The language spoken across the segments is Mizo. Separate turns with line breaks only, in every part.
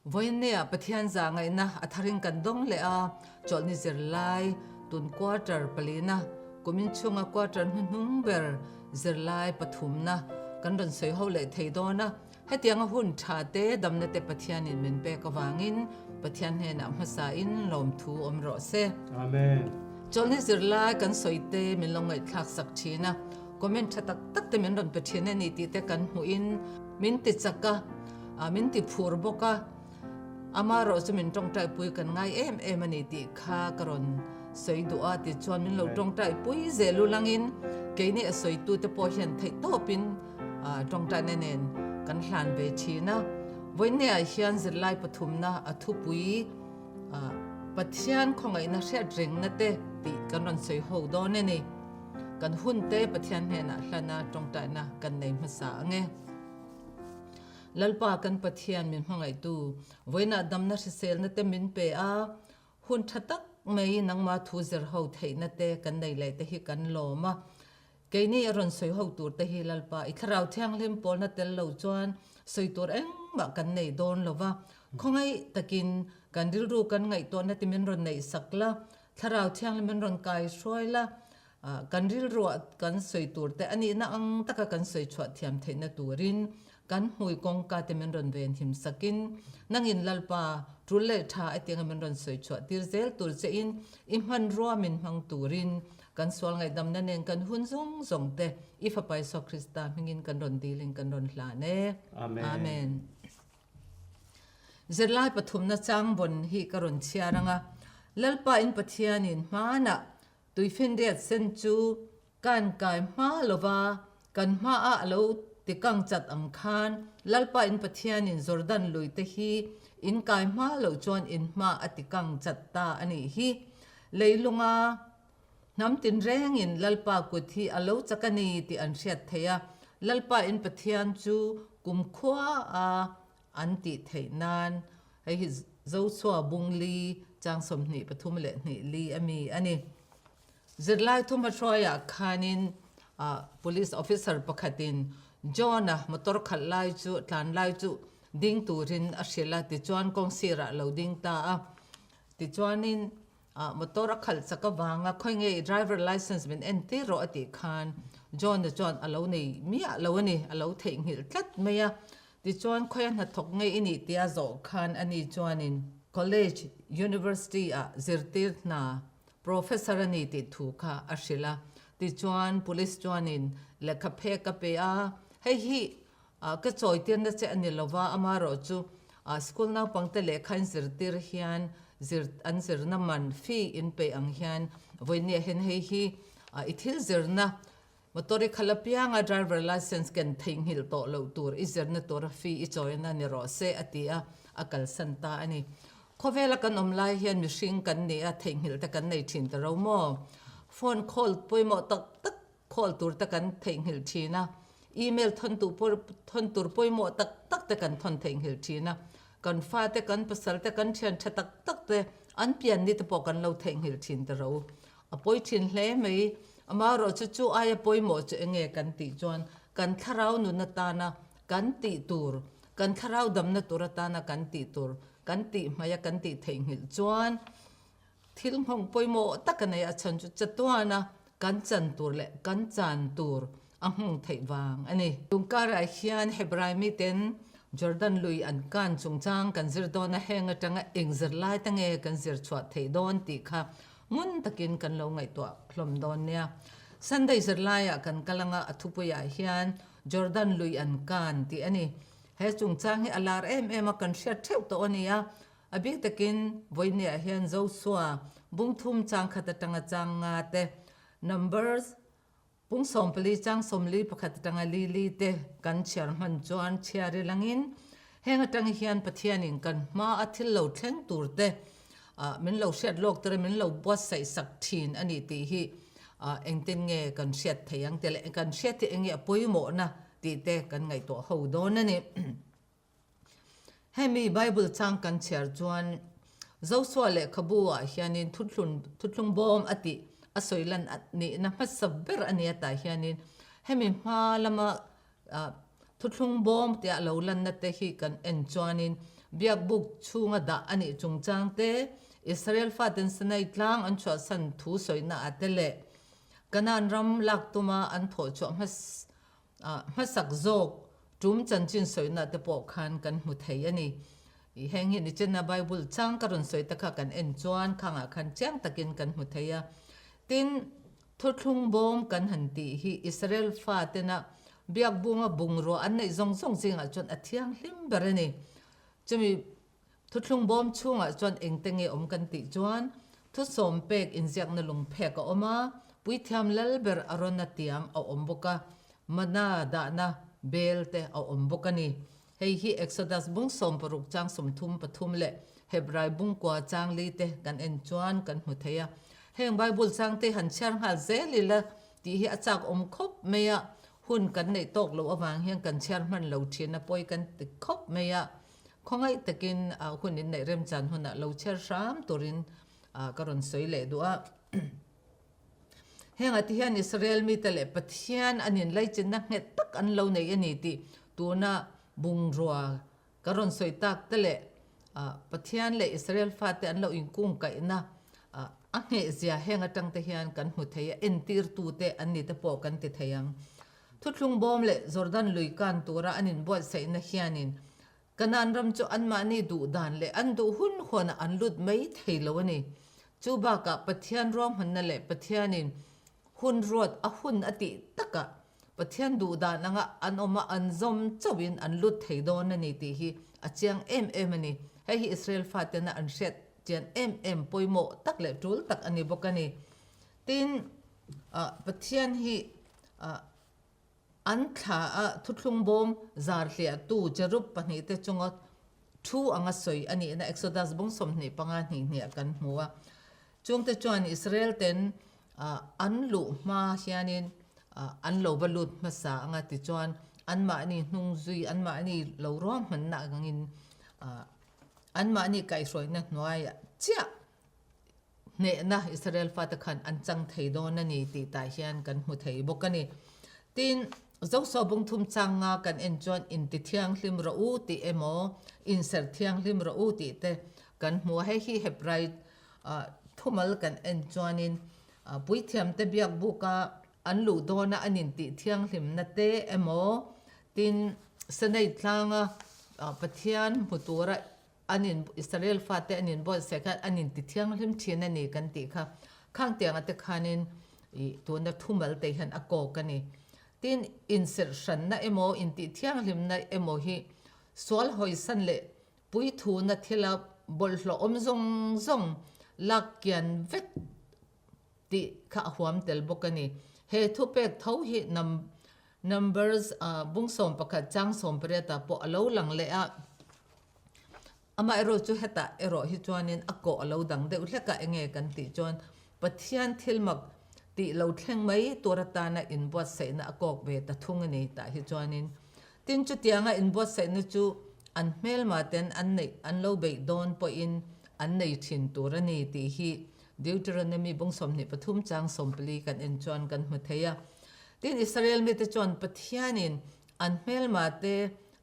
Vawiinneah Pathian zah ngaihna a tharin kan dawng leh a, chawlhni zirlai tun quarter palina kumin chhunga quarter hnuhnung ber zirlai pathumna kan rawn sawi ho leh thei dawn a. Hetianga hun tha te damna te Pathianin min pek avangin Pathian hnenah hmasain lawmthu awm rawh se.
Amen.
Chawlhni zirlai kan sawi te min lo ngaihthlak sak thin a, comment tha tak tak te min rawn pe thin a ni tih te kan hmuhin min ti chak a, min ti phur bawk a, amaherawh chu min tawngtai pui kan ngai em em a ni tih kha ka rawn sawi duh a, tichuan min lo tawngtai pui zel ulangin keini a sawitute pawh hian theihtawpin Tawngtaina nen kan hlan ve thin a. Vawiinneah hian zirlai pathumna a thupui Pathian khawngaihna hriat rengna te tih kan rawn sawi ho dawn a ni. Kan hun te Pathian hnenah hlana tawngtaina kan nei hmasa ang e. Lalpa kan Pathian min hmangaihtu, vawiinah damna hriselna te min pe a, hun tha tak mai nangma thu zir ho theihna te kan nei leh te hi kan lawm a. Keini a rawn sawi ho tur te hi Lalpa, i Thlarau Thianghlim pawlna tel lo chuan sawi tur engmah kan nei dawn lo va, khawngaih takin kan rilru kan ngaihtuahna te min rawn neih sak la, Thlarau Thianghlim min rawn kai hruai la, kan rilruah kan sawi tur te a nihna ang taka kan sawi chhuah thiam theihna turin kan hmui kawngka te min rawn ven him sakin nangin Lalpa tul leh tha etianga min rawn sawi chhuah tir zel tur chein i hmanrua min hmang turin Kan sual ngaihdamna nen kan hun zawng zawng te i Fapa Isua Krista hmingin kan rawn dilin kan rawn hlan e.
Amen.
Amen. Zirlai pathumna changvawn hi ka rawn chhiar ang a, Lalpa in Pathianin hmanah tuifinriat sen chu kan kai hma lova kan hmaah a lo tikang chat ang khan Lalpa in Pathianin Jordan lui te hi in kai hma loh chuan in hma a tikang chat ta a nih hi. Leilunga Hnam tinrengin Lalpa kut hi a lo chak a ni tih an hriat theih a, Lalpa in Pathian chu kumkhua a an tih theih nan hei hi Joshua bungli chang 23 leh hnih li a mi a ni. Zirlai thuma hruaiah khanin Police officer pakhatin John-a motor khalh lai chu tlan lai chu ding turin a hrilh a, tichuan kawng sirah a lo ding ta a. Tichuanin Motor a khalh chak avanga khawi nge i driver licence min en tir rawh a tih khan John-a chuan a lo nei miah lo a ni, a lo theihnghilh tlat mai a. Tichuan khawi a hnathawk nge i nih tia zawh khan ani chuanin college, university ah zirtir hna professor a ni tih thu kha a hrilh a. Tichuan police chuanin lehkha phek a pe a, hei hi ka chawitirna che a ni lova, amaherawhchu school naupangte lehkha in zirtir hian zir an zirna man fee in peih ang hian vawinia hian hei hi i thil zirna motor i khalh apianga driver licence ken theihnghilh tawh loh tur i zirna tura fee i chawina ni rawh se a ti a, a kalsan ta a ni. Khawvela kan awm lai hian mihring kan ni a, theihnghilh te kan nei thin ta ro maw? Phone call pawimawh tak tak Call tur te kan theihnghilh thin a, email thawn tur pawh thawn tur pawimawh tak tak te kan thawn theihnghilh thin a, kan fate, kan pasal te, kan thian tha tak tak te an pian ni te pawh kan lo theihnghilh thin ta ro. A pawi thin hle mai. Amaherawhchu chu aia pawimawh chu enge kan tih chuan kan thlarau nun atana kan tih tur, kan thlarau damna tur atana kan tih tur, kan tih hmaia kan tih theihnghilh chuan Thil nghawng pawimawh tak a nei a chhan chu chatuana kan chan tur leh kan chan tur a nghawng theih vang a ni. Tungkarah hian Hebrai miten Jordan lui an kan chungchang kan zir dawn a, heng atanga eng zirlai te nge kan zir chhuah theih dawn tih kha ngun takin kan lo ngaihtuah hlawm dawn nia. Sunday zirlaiah kan kal anga a thupuiah hian Jordan lui an kan tih a ni. He chungchang hi a lar em em a, kan hriat theuh tawh a ni a. A bik takin vawinia hian Joshua bung thum chang khat atanga chang nga te, Numbers pung 14 chang 41 atanga li li te kan chhiar hman chuan chhiar i langin heng atang hian Pathianin kan hma a thil lo thleng tur te min lo hriat lawk tir a min lo buatsaih sak thin a ni tih hi engtin nge kan hriat thei ang tih leh kan hriat hi enge a pawimawhna tih te kan ngaihtuah ho dawn a ni. Hemi Bible chang kan chhiar chuan Joshua lehkhabu ah hianin thuthlun thuthlung bawm a tih a sawi lan nihna hmasa ber a nia tah hianin hemi hma lama ah Thuthlung bawm tia lo lanna te hi kan en chuanin Biakbuk chhunga dah a nih chungchang te, Israel faten Sinai tlang an chhuahsan thu sawina ah te leh Kanaan ram lak tuma an thawhchhuah hmasak zawk tum chanchin sawina te pawh khan kan hmu thei a ni. Heng hi nichenna Bible chang ka rawn sawi te kha kan en chuan khangah khan chiang takin kan hmu thei a. Tin, Thuthlung bawm kan han tih hi Israel fatena biakbunga bungrua an neih zawng zawng zingah chuan a thianghlim ber a ni. Chumi thuthlung bawm chhungah chuan engte nge awm kan tih chuan thusawm pek inziakna lungphek a awm a, puithiam lal ber a rawn a tiang a awm bawk a, mana dahna bel te a awm bawk a ni. Hei hi Exodus bung 16 chang 33 leh Hebrai bung kua chang li te kan en chuan kan hmu thei a. Heng Bible chang te han chhiar nghal zel ila tih hi a chak awm khawp mai a, hun kan neih tawk loh avang hian kan chhiar hman lo thin a pawi kan ti khawp mai a. Khawngaih takin hun in neih remchan hunah lo chhiar hram turin ka rawn sawi leh duh a. Hengah te hian Israel mite leh Pathian an inlaichinna nghet tak an lo nei a ni tih tuna bungrua ka rawn sawi tak te leh Pathian leh Israel fate an lo inkungkaihna a nghehzia heng atang te hian kan hmu thei a, entirtute an ni te pawh kan ti thei ang. Thuthlung bawm leh Jordan lui kan tura an inbuatsaihna hianin Kanaan ram chu anmahni duh dan leh an duh hun huanah an lut mai thei lo a ni. Chu bakah Pathian ruahmanna leh Pathianin hun ruat a hun a tih takah Pathian duh dan anga an awm a an zawm chauhin an lut thei dawn a ni tih hi a chiang em em a ni. Hei hi Israel fatena an hriat chian em em pawimawh tak leh tul tak a ni bawk a ni. Tin, Pathian hi An thla a thuthlung bawm zar hliahtu cherub pahnihte chunga thu anga sawi a nihna Exodus bung 25 hnih hniah kan hmu a. Chungte chuan Israel ten an luh hma hianin an lo va lut hmasa anga tichuan anmahni hnung zui, anmahni lo ruahmanna angin anmahni kaihhruaina hnuaiah chiah Hnehna Israel fate khan an chang thei dawn a ni tih tah hian kan hmu thei bawk a ni. Tin, Zosaw bungthum changa kan en chuan inti thianghlim rawh u tih emaw, inserh thianghlim rawh u tih te kan hmu a. Hei hi Hebrai thumal kan en chuanin puithiamte biakbuka an luh dawna an intih thianghlimna te emaw, tin, Senei tlanga Pathian hmu tura An in, Israel fate an inbuatsaih khan an inti thianghlim thin a ni kan tih kha. Khang tianga te khanin ih tuna thumal te hian a kawk a ni. Tin, inserh hranna emaw, intih thianghlimna emaw hi sual hawisan leh puithuna thila bawlhhlawh awm zawng zawng lak kian vek tih kha a huam tel bawk a ni. He thupek tho hi Numbers bung 11 chang 18 ah pawh a lo lang leh a. Amaherawh chu hetah erawh hi chuanin a kawh a lo dang deuh hlek a, enge kan tih chuan Pathian thil mak tih lo thleng mai tur atana inbuatsaihna a kawk ve ta thung a ni tah hi chuanin. Tin chutianga inbuatsaihna chu an hmelma ten an neih an lo beih dawn pawhin an nei thin tur a ni tih hi Deuteronomy bung 23 chang 14 kan en chuan kan hmu thei a. Tin Israel mite chuan Pathianin an hmelma te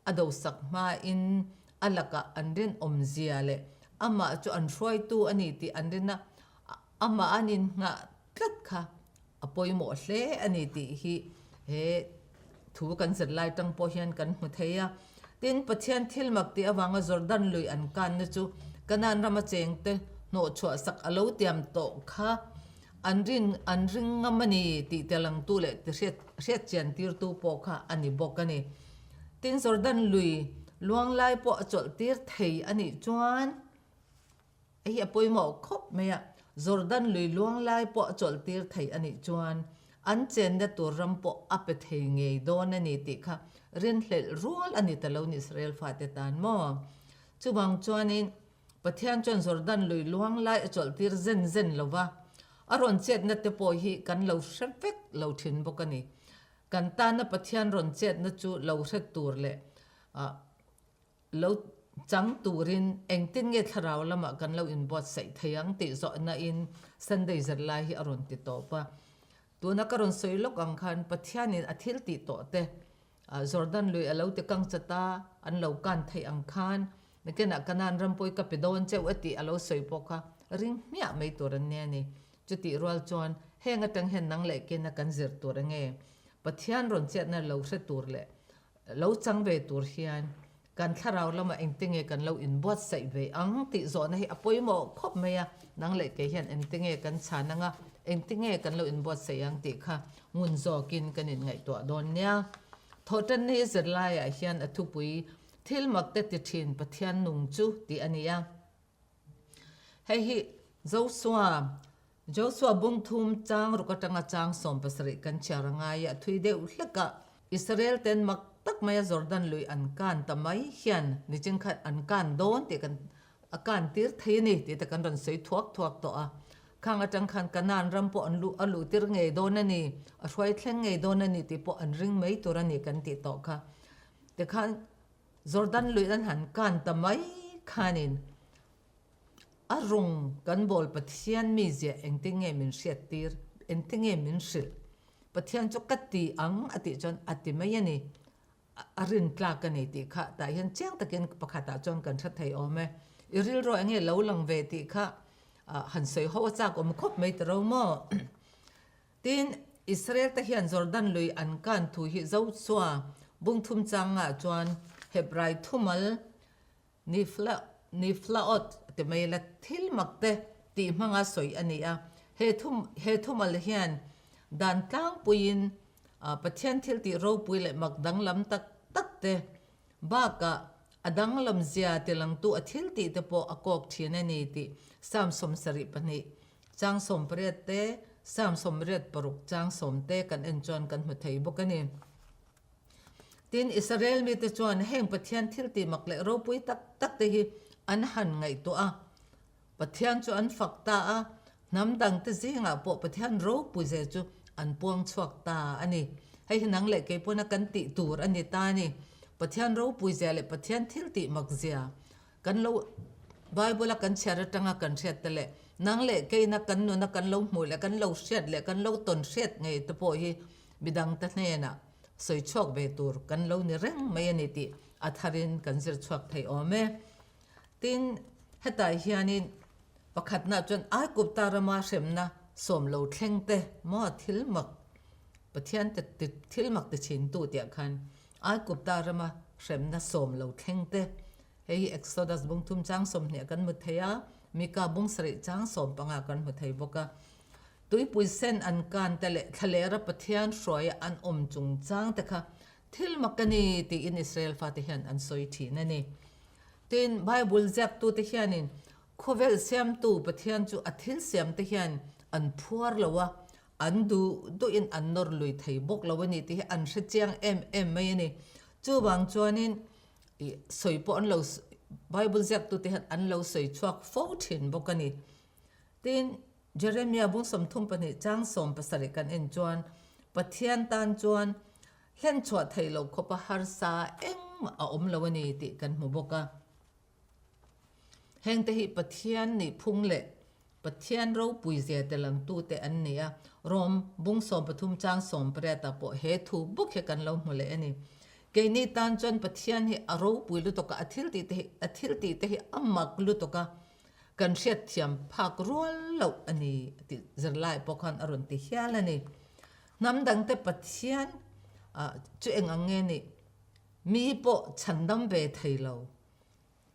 A dosak hmain a lakah an rinawmzia leh amah chu an hruaitu a ni tih an rin a, amah an innghah tlat kha a pawimawh hle a ni tih hi he thu kan zir lai tang pawh hian kan hmu thei a. Tin, Pathian thil mak tih avanga Jordan lui an kanna chu Kanaan rama chengte hnawhchhuah sak a lo tiam tawh kha an rin an ring ngam a ni tih telangtu leh ti hriat hriatchian tirtu pawh kha a ni bawk a ni. Tin, Jordan lui luang lai pawh a chawlh tir thei a nih chuan hei hi a pawimawh khawp mai a, Jordan lui luang lai pawh a chawlh tir thei a nih chuan an chenna tur ram pawh a pe thei ngei dawn a ni tih kha rinhlelh rual a ni ta lo ni Israel fate tan maw? Chuvang chuanin Pathian chuan Jordan lui luang lai a chawlh tir zen zen lo va, a rawn chetna te pawh hi kan lo hre vek lo thin bawk a ni. Kan tana Pathian rawn chetna chu lo hre tur leh lo chang turin engtin nge thlarau lamah kan lo inbuatsaih thei ang tih zawhnain Sunday zirlai hi a rawn ti tawp a. Tuna ka rawn sawi lawk ang khan Pathianin a thil tih tawh te. Jordan lui a lo ti kang chat a, an lo kan theih ang khan nakinah Kanaan ram pawi ka pe dawn cheuh a tih a lo sawi pawh kha ring hmiah mai tur an nia ni. Chutih rual chuan heng atang hian nang leh kena kan zir tur enge Pathian rawn chetna lo hre tur leh lo chang ve tur hian kan thlarau lamah engtinge kan lo inbuatsaih ve ang tih zawhna hi a pawimawh khawp mai a, nang leh kei hian engtinge kan chhan anga engtinge kan lo inbuatsaih ang tih kha ngun zawkin kan inngaihtuah dawn nia. Thawhtanna hi zirlaiah hian a thupui thil mak te ti thin Pathian nung chu tih a ni a. Hei hi Joshua, Joshua bung thum chang ruk atanga chang 70 kan chhiar a ngai a, thui deuh hlek a. Israel ten mak tak maia Jordan lui an kan ta mai hian nichin khan an kan dawn tih kan a kan tir thei a ni tih te kan rawn sawi thuak thuak tawh a. Khang atang khan Kanaan ram pawh an luh a luh tir ngei dawn a ni, a hruai thleng ngei dawn a ni tih pawh an ring mai tur a ni kan tih tawh kha. Tikhan Jordan lui an han kan ta mai khanin a rung kan bawl Pathian mi ziah engtin nge min hriat tir, engtin nge min hrilh? Pathian chu ka ti ang a tih chuan a ti mai a ni, a rin tlak a ni tih kha tah hian chiang takin pakhatah chuan kan hre thei awm e. I rilru enge lo lang ve tih kha han sawi ho a chak awm khawp mai ta ro maw? Tin, Israel-te hian Jordan lui an kan thu hi Joshua bung thum changah chuan Hebrai thumal Niflaot ti mai la thil mak te tih hmanga sawi a ni a. He thu he thumal hian dan tlangpuiin Pathian thil tih ropui leh mak danglam tak tak te bakah a danglam zia tilangtu a thil tih te pawh a kawk thin a ni tih Psalm 72 Chang 80 te, Psalm 86 chang sawm te kan en chuan kan hmu thei bawk a ni. Tin, Israel mite chuan heng Pathian thiltih mak leh ropui tak tak te hi an han ngaihtuah a. Pathian chu an fak ta a, hnam dangte zingah pawh Pathian ropui ze chu an puang chhuak ta a ni. Hei hi nang leh kei pawna kan tih tur a ni ta a ni. Pathian ropui zia leh Pathian thiltih mak zia Kan lo Bible a kan chhiar atanga kan hriat te leh nang leh keina kan nuna kan lo hmuh leh kan lo hriat leh kan lo tawn hriat ngei te pawh hi midangte hnenah sawi chhuak ve tur kan lo ni reng mai a ni tih a tharin kan zir chhuak thei awm e. Tin, hetah hianin pakhatna chuan Aikupta rama hremna sawm lo thleng te maw thil mak Pathian te thil mak ti thintu tiah khan Aikupta rama hremna sawm lo thleng te Hei hi Exodus bung thum chang 20 kan hmu thei a, Mika bung sarih chang 15 kan hmu thei bawk a. Tuipui sen an kan te leh thlalera Pathian hruaia an awm chungchang te kha thil mak a ni tiin Israel fate hian an sawi thin a ni. Tin, Bible ziaktute hianin khawvel siamtu Pathian chu a thil siamte hian an phuar lo a, an duh duhin an nawr lui thei bawk lo a ni tih hi an hre chiang em em mai a ni. Chuvang chuanin I sawi pawh an lo Bible ziaktute hian an lo sawi chhuak fo thin bawk a ni. Tin, Jeremia bung 32 chang 17 kan en chuan Pathian tan chuan hlen chhuah theih loh khawpa harsa engmah a awm lo a ni tih kan hmu bawk a. Hengte hi Pathian nih phung leh Pathian ropui zia te langtute an ni a, Rom bung 13 chang 18 ah pawh he thu bawk hi kan lo hmu leh a ni. Keini tan chuan Pathian hi a ropui lutuk a, a thil tih te hi a thil tih te hi a mak lutuk a, kan hriatthiam phak rual loh a ni tih zirlai pawh khan a rawn ti hial a ni. Hnam dangte Pathian chu eng ang nge nih? Mi pawh chhandam ve thei lo.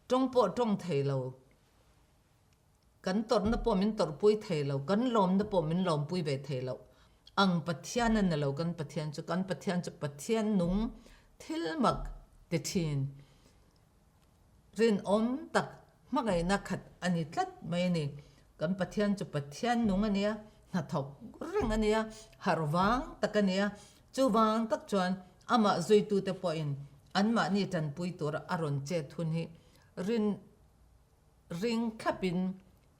Tawng pawh tawng thei lo, kan tawrhna pawh min tawrhpui thei lo, kan lawmna pawh min lawmpui ve thei lo ang Pathian a ni lo, kan Pathian chu kan Pathian chu Pathian nung thil mak ti thin, rinawm tak hmangaihna khat a ni tlat mai a ni. Kan Pathian chu Pathian nung a nia, hnathawk reng a nia, harh vang tak a nia, Chuvang tak chuan amah zuitute pawhin anmahni tanpui tura a rawn chet hun hi rin ring thlapin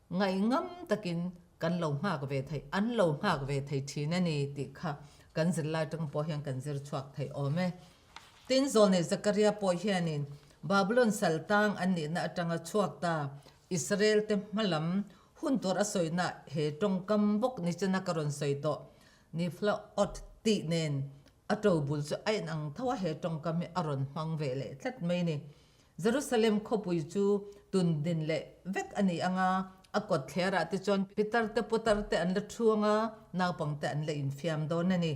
ngaihngam takin kan lo nghak ve thei, an lo nghak ve thei thin a ni tih kha kan zirlai tang pawh hian kan zir chhuak thei awm e. Tin, Zawlnei Zakaria pawh hianin Babylon saltang an nihna atanga chhuak ta Israel-te hmalam hun tur a sawina he tawngkam bawk nichina ka rawn sawi tawh Nifla awt tih nen A ṭobul chu a inang tho a, he ṭawngkam hi a rawn hmang ve leh tlat mai ni. Jerusalem khawpui chu tundin leh vek a ni ang a, a kawt thlerah te chuan pitar te putar te an la thu ang a, naupang te an la infiam dawn a ni.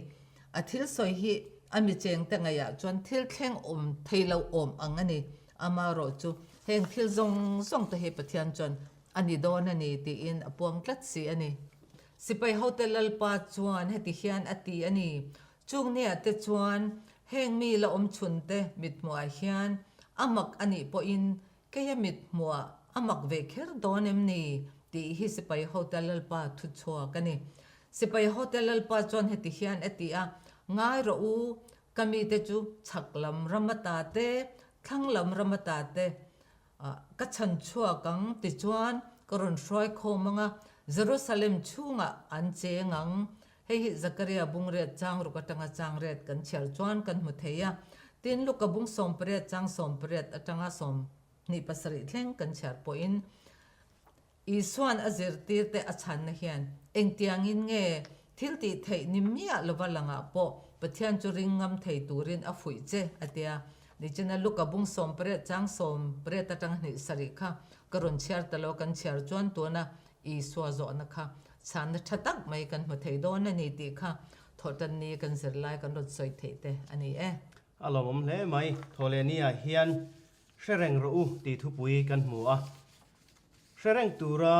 A thil sawi hi a mi chengte ngaihah chuan thil thleng awm thei lo awm ang a ni. Amaherawh chu heng thil zawng zawng te hi Pathian chuan a ni dawn a ni tiin a puang tlat si a ni. Sipai hote Lalpa chuan heti hian a ti a ni, Chung nia te chuan heng mi la awm chhun te mithmuhah hian a mak a nih pawhin keia mithmuhah a mak ve kher dawn em ni? tih hi Sipai hote Lalpa thu chhuak a ni. Sipai hote Lalpa chuan heti hian a ti a, Ngai rawh u, ka mite chu chhak lam ram ata te, thlang lam ram ata te, Ka chhan chhuak ang tichuan ka rawn hruai khawm ang a, Jerusalem chhungah an cheng ang. Hei hi Zakaria bungriat chang ruk atanga chang riat kan chhiar chuan kan hmu thei a. Tin, Luka bung 18 chang 18 atanga 27 thleng kan chhiar pawhin Isua'n a zirtirte a chhanna hian engtiangin nge thil tih theih ni miah lova langah pawh Pathian chu ring ngam thei turin a fuih che a tia. Nichina Luka bung 18 chang 18 atanga hnih sarih kha ka rawn chhiar ta lo kan chhiar chuan tuna Isua zawhna kha chhanna tha tak mai kan hmu thei dawn a ni tih kha thawhtanni kan zirlai kan rawn sawi theih te a ni e.
A lawmawm hle mai, Thawhlehni-ah hian hre reng rawh u tih thupui kan hmu a. Hre reng tura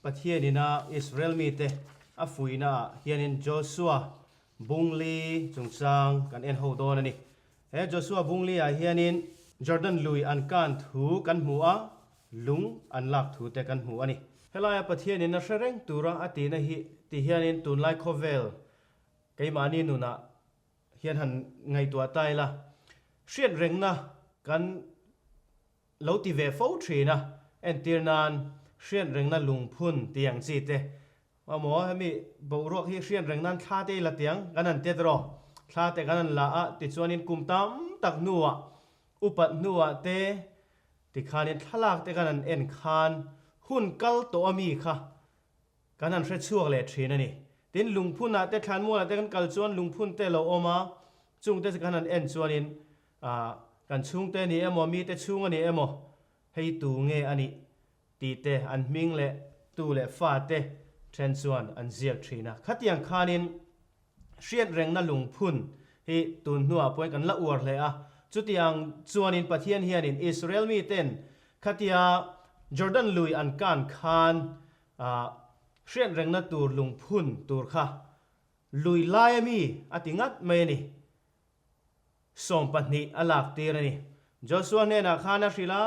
Pathianin a Israel mite a fuihnaah hianin Josua Bungli chungchang kan en ho dawn a ni. He Josua Bungli-ah hianin Jordan lui an kan thu kan hmu a, lung an lak thu te kan hmu a ni. Helaia Pathianin a hre reng tura a tihna hi ti hianin tunlai khawvel keimahni nunah hian han ngaihtuah ta ila, hriat rengna kan Lo ti ve fo thin a, entir nan hriat rengna lungphun tih ang chi te. Maw hemi boruak hi hriat reng nan thla te i la tiang kan han tet rawh. Thla te kan han la a, tichuanin kum tam tak hnuah upat hnuah te tikhanin thlalak te kan han en khan hun kal tawh a mi kha Kan han hre chhuak leh thin a ni. Tin, lungphunah te thlanmualah te kan kal chuan lungphun te lo awm a, chungte chu kan han en chuanin ah kan chhungte a ni emaw, mite chhung a ni emaw, hei tu nge a nih tih te an hming leh tu leh fa te then chuan an ziak thin a. Khatiang khanin hriat rengna lungphun hi tun hnuah pawhin kan la uar hle a. Chutiang chuanin Pathian hianin Israel miten khatia Jordan lui an kan khan Ah, hriat rengna tur lungphun tur kha lui lai a mi a ti ngat mai a ni. 12 a lak tir a ni. Joshua hnenah khan a hrilh a,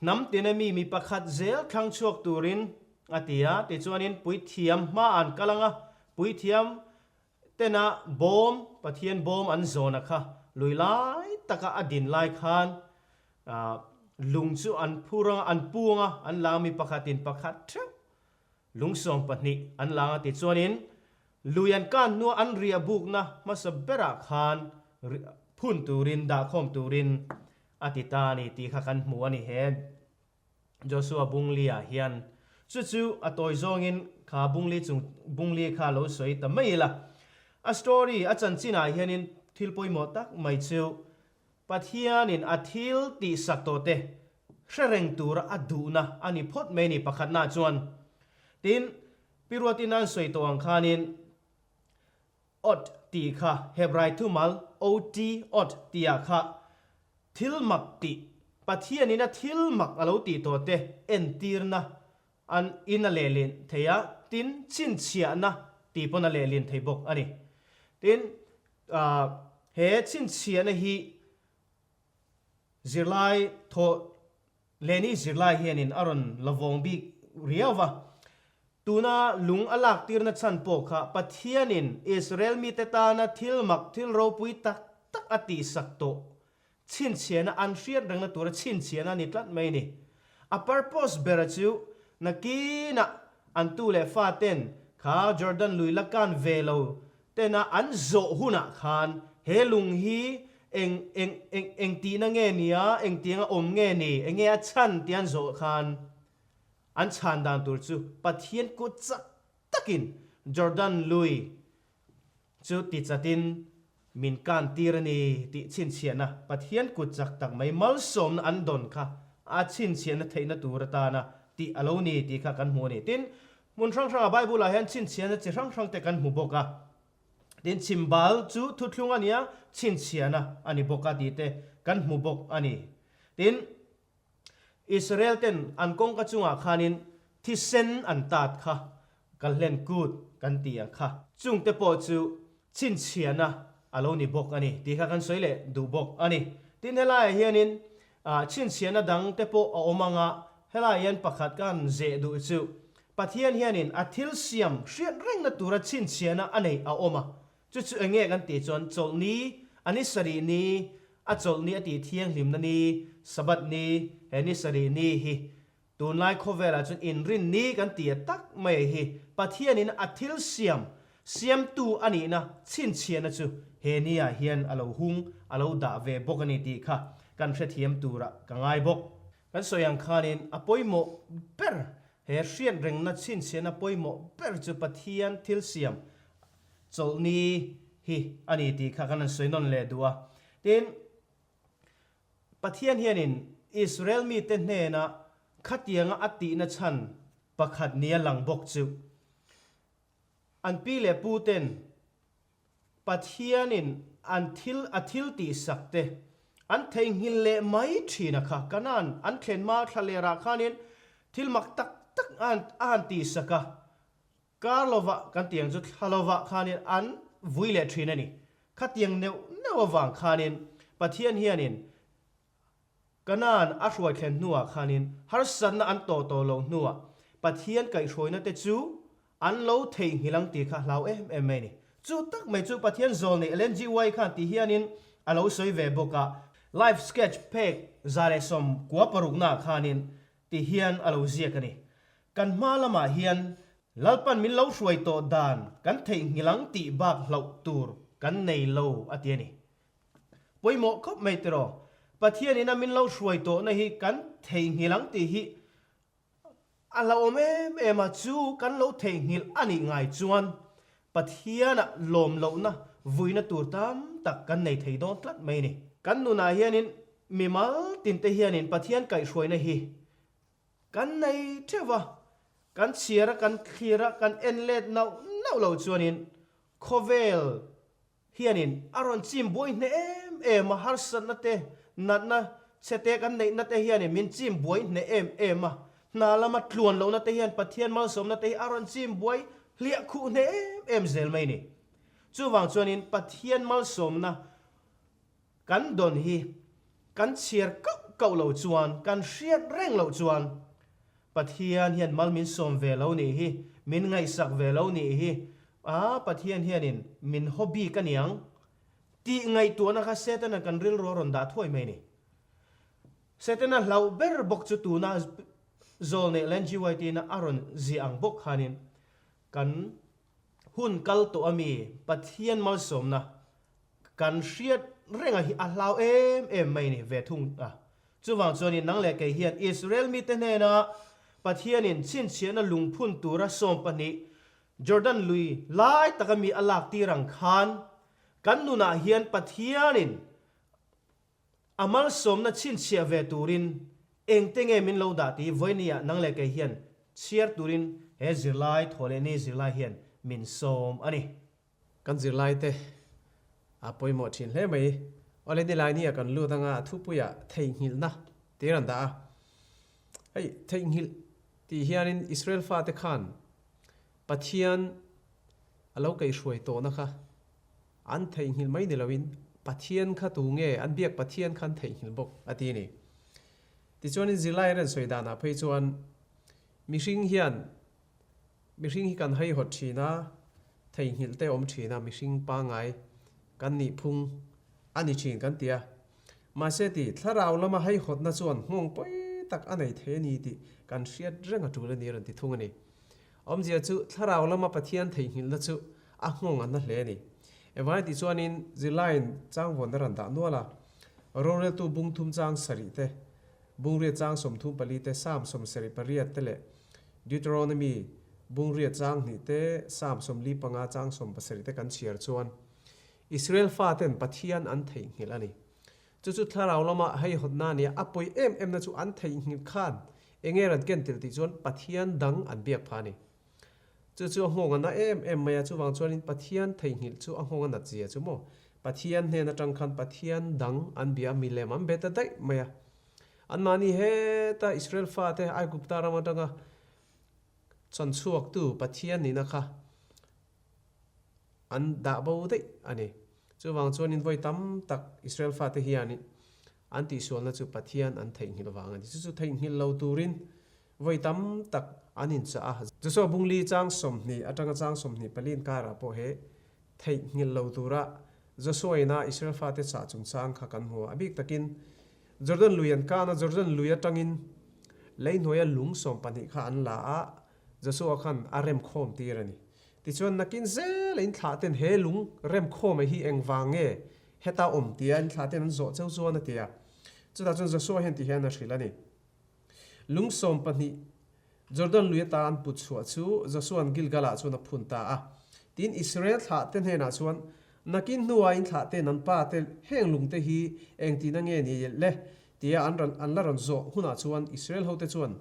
Hnam tina mi mi pakhat zel thlang chhuak turin a ti a, tichuanin puithiam hma an kal ang a, puithiam tena bawm, Pathian bawm an zawn a kha lui lai taka a din lai khan lung chu an phur ang a, an pu ang a, an lang mi pakhatin pakhat theuh lung 12 an lang a tichuanin lui an kan hnua an riah bukna hmasa berah khan phun turin dahkhawm turin a ti ta a ni tih kha kan hmu a ni he. Joshua Bungli-ah hian chu chu a tawi zawngin kha Bungli chung Bungli kha lo sawi ta mai ila. A story, a chanchinah hianin thil pawimawh tak mai chu Pathianin a thil tihsak tawhte hre reng tura a duhna a ni phawt mai ni pakhatnaah chuan. Tin, Pi Ruatin an sawi tawh ang khanin Ot tih kha Hebrai thumal OT, ot, tihah kha thil mak tih, Pathianin a thil mak a lo tih tawh te entirna an in a lehlin thei a, tin chhinchhiahna tih pawn a lehlin thei bawk a ni. Tin, he chhinchhiahna hi zirlai thawh Leni zirlai hianin a rawn la vawng bik riau va. Tuna lung a lak tirna chhan pawh kha Pathianin Israel mite tana thil mak thil ropui tak tak a tihsak tawh chhinchhiahna an hriat rengna tura chhinchhiahna a ni tlat mai a ni. A purpose bera chu nakinah an tu leh faten kha Jordan lui la kan ve lo Tena an zawh hunah khan he lung hi eng eng eng eng tihna nge nia, engtianga awm nge ni, enge a chhan tih an zawh khan an chhan dan tur chu Pathian kut chak takin Jordan lui chu ti chatin. Min kantir a ni tih chhinchhiahna Pathian kut chak tak mai malsawmna an dawn kha a chhinchhiahna theihna tur atana tih a lo ni tih kha kan hmu a ni. Tin, hmun hrang hrangah Bible-ah hian chhinchhiahna chi hrang hrangte kan hmu bawk a. Tin, chhimbal chu thuthlung a nia, chhinchhiahna a ni bawk a tih te kan hmu bawk a ni. Tin, Israel ten an kawngka chungah khanin thisen an tat kha Kalhlen kut kan ti ang kha. Chungte pawh chu chhinchhiahna a lo ni bawk a ni tih kha kan sawi leh duh bawk a ni. Tin, helaiah hianin chhinchhiahna dang te pawh a awm ang a, helaiah hian pakhat ka han zeh duh chu Pathian hianin a thil siam hriat rengna tura chhinchhiahna a nei a awm a, Chu chu enge kan tih chuan chawlhni, a ni sarih ni, a chawlhni a tih thianghlimna ni, Sabbath ni, he ni sarih ni hi tunlai khawvelah chuan inrin ni kan ti a tak mai hi Pathianin a thil siam, siamtu a nihna chhinchhiahna chu he ni ah hian a lo hung, a lo dah ve bawk a ni tih kha kan hrethiam turah ka ngai bawk. Kan sawi ang khanin a pawimawh ber, he hriatrengna chhinchhiahna pawimawh ber chu Pathian thil siam Chawlhni hi a ni tih kha kan han sawi nawn leh duh a. Tin, Pathian hianin Israel mite hnena khatianga a tihna chhan pakhat nia lang bawk chu, an pi leh pu ten Pathianin an thil a thil tihsak te an theihnghilh leh mai thin a kha. Kanaan an thlen hma thlalerah khanin thil mak tak tak a han tihsak a. Kar lovah kan tiang chu thla lovah khanin an vui leh thin a ni. Khatiang neuh neuh avang khanin Pathian hianin Kanaan a hruai thlen hnuah khanin harsatna an tawh tawh loh hnuah Pathian kaihhruaina te chu an lo theihnghilh ang tih kha hlau em em mai a ni. Chu tak mai chu Pathian zawl neih Ellen G. White khan ti hianin a lo sawi ve bawk a. Life Sketch phek 196 ah khanin ti hian a lo ziak a ni. Kan hma lamah hian Lalpan min lo hruai tawh dan kan theihnghilh ang tih bak hlauh tur kan nei lo a ti a ni. Pawimawh khawp mai tiraw, Pathian ina min lo hruai tawhna hi kan theihnghilh ang tih hi a hlauhawm em em a, chu kan lo theihnghilh a nih ngai chuan Pathianah lawm lohna vuina tur tam tak kan nei thei dawn tlat mai a ni. Kan nunah hianin mimal tinte hianin Pathian kaihhruaina hi Kan nei theuh va, kan chhiar a, kan thlir a, kan en let nauh nauh lo chuanin khawvel hianin a rawn chim buai hneh em em a, harsatna te, natna chhe te kan neihna te hianin min chim buai hneh em em a, hna lama tluan lohna te hian Pathian malsawmna te hi a rawn chim buai hliah khuh hneh em em zel mai ni. Chuvang chuanin Pathian malsawmna Kan dawn hi kan chhiar kauh kauh lo chuan, kan hriat reng loh chuan Pathian hian mal min sawm ve lo nih hi, min ngaihsak ve lo nih hi, aa Pathian hianin min haw bik a niang tih ngaihtuahna kha Setana kan rilru a rawn dah thuai mai a ni. Setana hlauh ber bawk chu tuna Zawlneih LNGYT-na a rawn ziah ang bawk khanin kan hun kal tawh a mi Pathian malsawmna Kan hriat renga hi a hlau em em mai ni ve thung a. Chuvang chuanin nang leh kei hian Israel mite hnena Pathianin chhinchhiahna lungphun tura 12 Jordan lui lai taka mi a lak tir ang khan kan nunah hian Pathianin a malsawmna chhinchhiah ve turin engte nge min lo dah tih vawinia nang leh kei hian chhiar turin he zirlai thawhlehni zirlai hian min sawm a ni.
Kan zirlaite a pawimawh thin hle mai. Awle nilaini ah kan lut anga a thupuiah theihnghilhna tir an dah a. Hei theihnghilh tih hianin Israel fate khan Pathian a lo kaihhruai tawhna kha an theihnghilh mai ni loin Pathian kha tu nge an biak Pathian kha an theihnghilh bawk a ti a ni. Tichuanin zirlai an rawn sawi danah phei chuan mihring hian Mihring hi kan haihawt thin a, theihnghilh te awm thin a, mihring pangngai kan nih phung a ni thin kan ti a. Mahse ti, thlarau lama haihawtna chuan nghawng pawi tak a nei thei a ni tih kan hriat reng a tul a ni a rawn ti thung a ni. Awmzia chu thlarau lama Pathian theihnghilhna chu a nghawng a na hle a ni. Engvangin tih chuanin zirlaiin changvawn a rawn dah nual a, roreltu bung thum chang sarih te, bungriat chang 34 te, Psalm 78 te leh Deuteronomy, Bungria chang hnih te, Psalm 45 chang 70 te kan chhiar chuan. Israel faten Pathian an theihnghilh a ni. Chu chu thlarau lama haihawtna a nia, a pawi em emna chu an theihnghilh khan enge rawn ken tel tih chuan Pathian dang an biak phah a ni. Chu chu a nghawng a na em em mai a, chuvang chuanin Pathian theihnghilh chu a nghawng a nat zia chu maw? Pathian hnen atang khan Pathian dang an bia a, milem an be ta daih mai a. Anmahni heta Israel fate Aigupta ram atanga chawnchhuaktu Pathian nihna kha an dah bo daih a ni. Chuvang chuanin vawi tam tak Israel fate hianin an tihsualna chu Pathian an theihnghilh vang a ni. Chu chu theihnghilh lo turin vawi tam tak an inchah a. Joshua Bungli chang 20 atanga chang 24 inkarah pawh he theihnghilh lo tura Joshua ina Israel fate chah chungchang kha kan hmu a. A bik takin Jordan lui an kan a, Jordan lui atangin lei hnuaia lung 12 kha an la a, Joshua khan a remkhawm tir a ni. Tichuan, nakin zel a inthlah ten he lung remkhawm hi engvang nge heta awm tia inthlah ten an zawh cheu chuan a ti a. Chutah chuan Joshua hian ti hian a hrilh a ni. Lung 12 Jordan lui ata an put chhuah chu Joshua'n Gilgal-ah chuan a phun ta a. Tin, Israel thlah te hnenah chuan, Nakin hnuah inthlah ten an pa te heng lung te hi engtihna nge ni le? Tia an rawn an la rawn zawh hunah chuan Israel hote chuan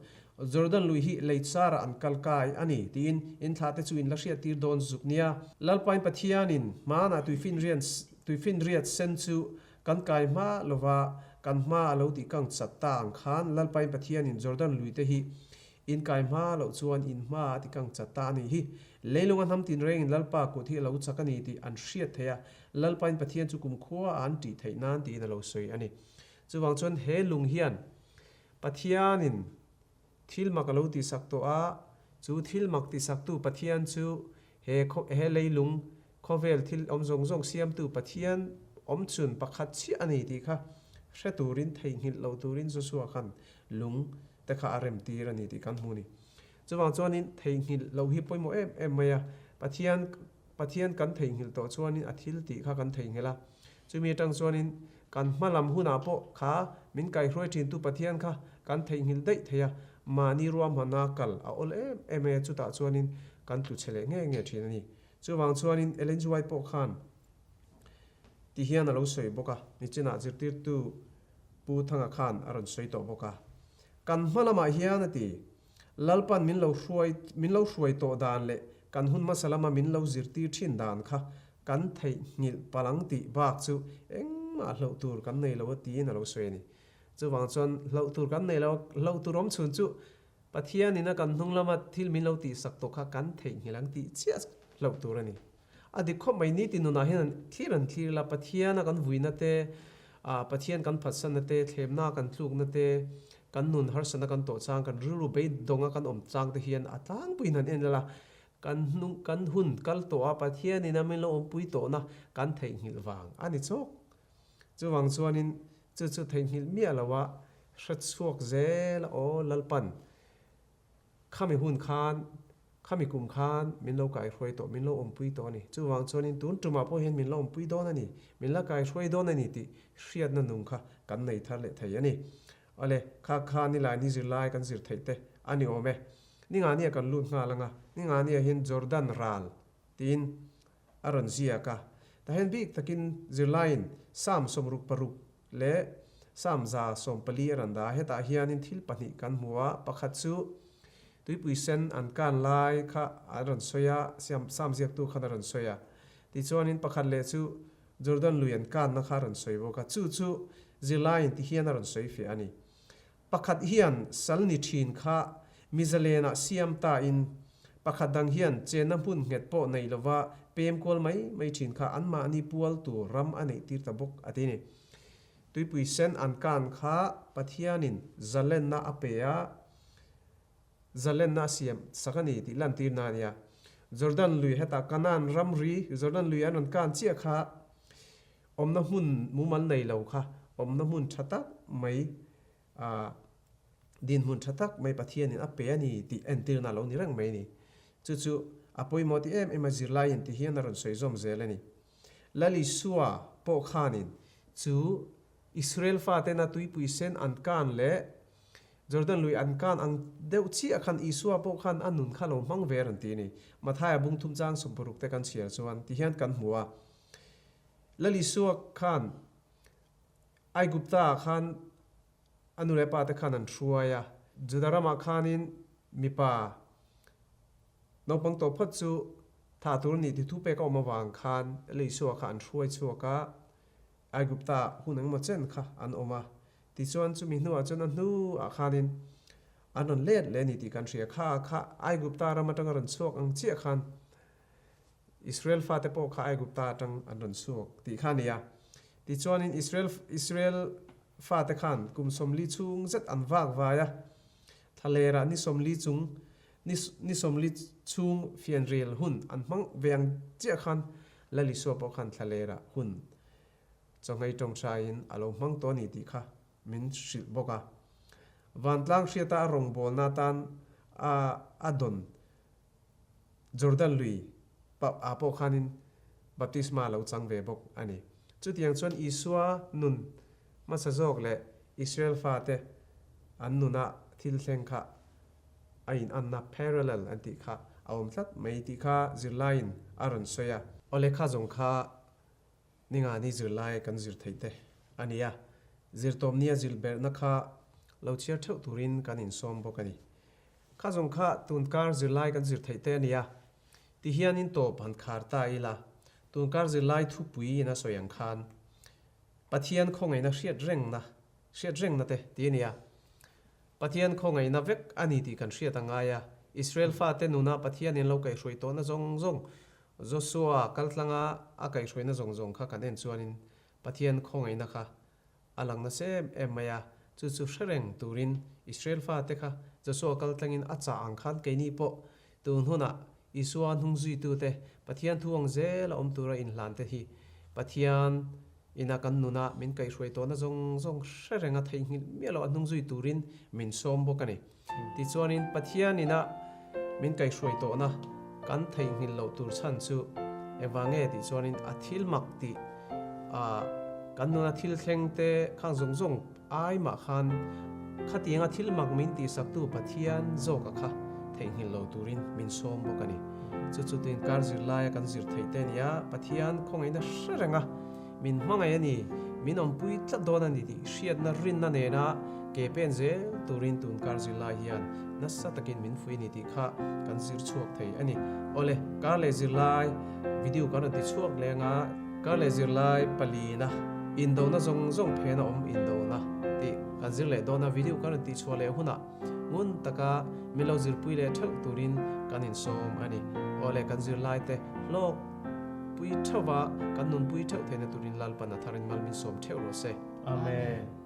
Jordan lui hi lei charah an kal kai a ni tiin inthlah te chu in la hriat tir dawn zuk nia. Lalpain Pathianin hmanah tuifinrian tuifinriat sen chu kan kai hma lova kan hma a lo tih kang chat ta ang khan Lalpain Pathianin Jordan lui te hi in kai hma loh chuan in hma a ti kang chat ta a ni hi. Leilunga hnam tinrengin Lalpa kut hi a lo chak a ni tih an hriat theih a, Lalpain Pathian chu kumkhua a an tih theih nan tiin a lo sawi a ni. Chuvang chuan he lung hian Pathianin thil mak a lo tihsak tawh a, chu thil mak tihsaktu Pathian chu he he leilung khawvel thil awm zawng zawng siamtu Pathian awmchhun pakhat chiah a ni tih kha hre turin theihnghilh lo turin Joshua khan lung te kha a rem tir a ni tih kan hmu a ni. Chuvang chuanin theihnghilh loh hi pawimawh em em mai a, Pathian Pathian kan theihnghilh tawh chuanin a thil tih kha kan theihnghilh a, chumi atang chuanin kan hma lam hunah pawh kha min kaihruai thintu Pathian kha kan theihnghilh daih thei a, mahni ruahmanna kal a awl em em e, chutah chuanin kan tlu chhe leh nge nge thin a ni. Chuvang chuanin Ellen G. White pawh khan ti hian a lo sawi bawk a, nichinah zirtirtu Pu Thanga khan a rawn sawi tawh bawk a, kan hma lamah hian a ti. Lalpan min lo hruai min lo hruai tawh dan leh kan hun hmasa lama min lo zirtir thin dan kha kan theihnghilh palh ang tih bak chu engmah hlauh tur kan nei lo a tiin a lo sawi a ni. Chuvang chuan hlauh tur kan nei lo a, hlauh tur awm chhun chu Pathianin a kan hnung lama thil min lo tihsak tawh kha kan theihnghilh ang tih chiah hlauh tur a ni. A dik khawp mai, nitin nunah hian an thlir an thlir la, Pathiana kan vuina te, Pathian kan phatsanna te, thlemna kan tlukna te, kan nun harsatna kan tawh chang, kan rilru beidawnga kan awm chang te hian a tlangpuiin han en la, kan hnung kan hun kal tawh a, Pathianin a min lo awmpui tawhna kan theihnghilh vang a ni chawk. Chuvang chuanin chu chu theihnghilh miah loha hrechhuak zel a aw Lalpan. Khami hun khan, khami kum khan min lo kaihruai tawh, min lo awmpui tawh a ni. Chuvang chuanin tun tumah pawh hian min lo awmpui dawn a ni, min la kaihruai dawn a ni tih hriatna nung kha kan nei thar leh thei a ni. Awle, kha kha nilai ni zirlai kan zir theih te a ni awm e. Ningania kan lut nghal ang a, ningania hian Jordan ral tiin a rawn ziak a. Tah hian bik takin zirlaiin Psalm 66 leh Psalm 140 a rawn dah a. Hetah hianin thil pahnih kan hmu a, pakhat chu tuipui sen an kan lai kha a rawn sawi a, Psalm ziaktu khan a rawn sawi a. Tichuanin pakhat leh chu Jordan lui an kanna kha a rawn sawi bawk a, chu chu zirlaiin tihian a rawn sawi fiah a ni. Pakhat hian sal ni thin kha mizalenah siam ta in, pakhat dang hian chenna hmun nghet pawh nei lova pem kual mai mai thin kha anmahni pual tur ram a neih tir ta bawk a ti ni. Tuipui sen an kan kha Pathianin zalenna a pe a, zalenna a siam sak a ni tih lantirna a nia. Jordan lui hetah Kanaan ramri Jordan lui an rawn kan chiah kha Awmna hmun mumal nei lo kha awmna hmun tha tak mai ah dinhmun tha tak mai Pathianin a pe a ni tih entirna a lo ni reng mai a ni. Chu chu a pawimawh ti em em a zirlaiin ti hian a rawn sawi zawm zel a ni. Lal Isua pawh khanin chu Israel fatena tuipui sen an kan leh Jordan lui an kan ang deuh chiah khan Isua pawh khan a nun kha lo hmang ve a rawn ti a ni. Mathaia bung thum chang 60 te kan chhiar chuan ti hian kan hmu a. Lal Isua khan Aigupta ah khan a nu leh pa te khan an hruai a, Juda ramah khanin mipa naupang tawh phawt chu thah tur a nih ti thu pek a awm avang khan Lal Isua kha an hruai chhuak a, Aigupta ah hun engemaw chen kha an awm a. Tichuan chumi hnuah chuan a hnuah khanin an rawn let leh a ni tih kan hria. Kha kha Aigupta ram atanga rawn chhuak ang chiah khan Israel fate pawh kha Aigupta atang an rawn chhuak tih kha a ni a. Tichuanin Israel Israel fate khan kum 40 chhung zet an vak vai a, thlalerah ni 40 chung ni ni 40 chhung fianrial hun an hmang ve ang chiah khan Lal Isua pawh khan thlalerah hun chawhmei tawngtaiin a lo hmang tawh a ni tih kha min hrilh bawk a. Vantlang hriata a rawngbawlna atan a a dawn Jordan lui ah pawh khanin baptisma a lo chang ve bawk a ni. Chutiang chuan Isua nun hmasa zawk leh Israel fate an nuna thil thleng kha a inanna, parallel, an tih kha a awm tlat mai tih kha zirlaiin a rawn sawi a. Awle kha zawng kha Ninga ni zirlai kan zir theih te a ni a, zirtawpnia zilhberhna kha lo chhiar theuh turin kan insawm bawk a ni. Kha zawng kha tunkar zirlai kan zir theih te a ni a, ti hianin tawp han khar ta ila, tunkar zirlai thupui in a sawi ang khan Pathian khawngaihna hriat rengna, hriat rengna te ti a ni a. Pathian khawngaihna vek a ni tih kan hriat a ngai a, Israel fate nuna Pathianin lo kaihhruai tawhna zawng zawng Joshua kaltlanga a kaihhruaina zawng zawng kha kan en chuanin Pathian khawngaihna kha a lang nasa em em mai a, chu chu hre reng turin Israel fate kha Joshua kaltlangin a chah ang khan keini pawh tun hunah Isua hnungzuitute Pathian thu ang zel a awm tura inhlante hi Pathian ina kan nuna min kaihhruai tawhna zawng zawng hre renga theihnghilh miah loh a hnungzui turin min sawm bawk a ni. Tichuanin Pathian ina min kaihhruai tawhna kan theihnghilh loh tur chhan chu engvang nge tih chuanin a thil mak tih ah kan nuna thil thleng te khang zawng zawng ai mah khan khatianga thil mak min tihsaktu Pathian zawka kha theihnghilh lo turin min sawm bawk a ni. Chu chu tuin kar zirlaia kan zir theih te a ni a, Pathian khawngaihna hre reng a. Min hmangaih a ni, min awmpui tlat dawn a ni tih hriatna rinna nena ke pen zel turin tun kar zirlai hian nasa takin min fui a ni tih kha kan zir chhuak thei a ni. Awle, kar leh zirlai video kan rawn ti chhuak leng a, kar leh zirlai palina indona zawng zawng phena awm indona tih kan zir leh dawn a, video kan rawn tih chhuah leh hunah ngun taka min lo zirpui leh theuh turin kan insawm a ni. Awle, kan zirlai te hlawk. Pui theuh va, kan nunpui theuh theihna turin Lalpan a tharin mal min sawm theuh rawh se.
Amen.